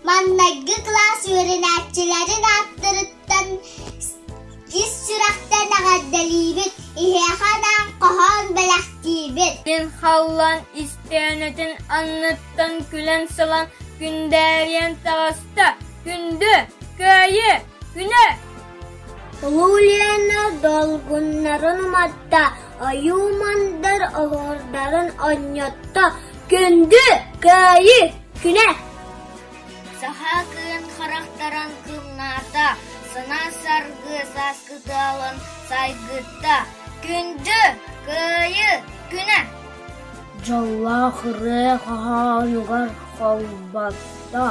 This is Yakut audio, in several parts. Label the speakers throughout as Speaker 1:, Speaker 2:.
Speaker 1: Маҥнайгы кылаас үөрэнээччилэрин ааттарыттан ис сүрэхтэн эҕэрдэлиибит, иһиэхэ анаан хоһоон бэлэхтиибит.
Speaker 2: Күн халлаан истээнэтин анныттан күлэн-салан күндээрийэн таҕыста. Күндү, кыайыы, күнэ!
Speaker 3: Улуу Лена долгуннарын уматта, ойуу мандар оһуордарын онньотто. Күндү, кыайыы, күнэ!
Speaker 4: Саха кыын харахтарын кымнаата, санаа саргы сааскы тыалын сайгытта. Күндү Кыайыы күнэ!
Speaker 5: Дьоллоох ырыа хоһоонугар холботто,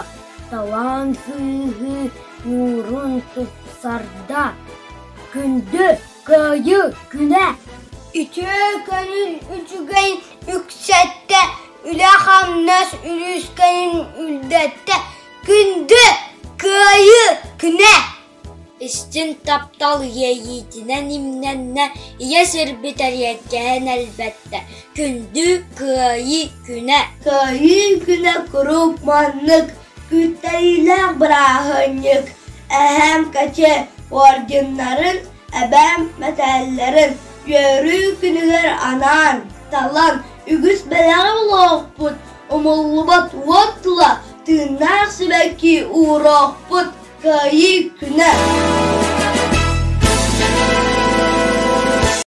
Speaker 5: талаан сыыһы ньуурун тупсарда. Күндү Кыайыы күнэ!
Speaker 3: Үтүө көнүл үчүгэй үксэттэ, үлэ-хамнас үлүскэнин үрдэттэ. Күндү Кыайыы күнэ!
Speaker 4: Истиҥ таптал иэйиитинэн имнэннэ, ийэ сирбит эриэккэһин элбэттэ. Күндү Кыайыы күнэ!
Speaker 3: Кыайыы күнэ куруук маннык күүттэриилээх бырааһынньык. Эһээм кэчэ орденнарын, эбээм мэтээллэрин үөрүү күнүгэр анаан, талан үгүс бэлэҕи булуохпут, умуллубат уот тула тыыннаах сибэкки ууруохпут. Кыайыы күнэ!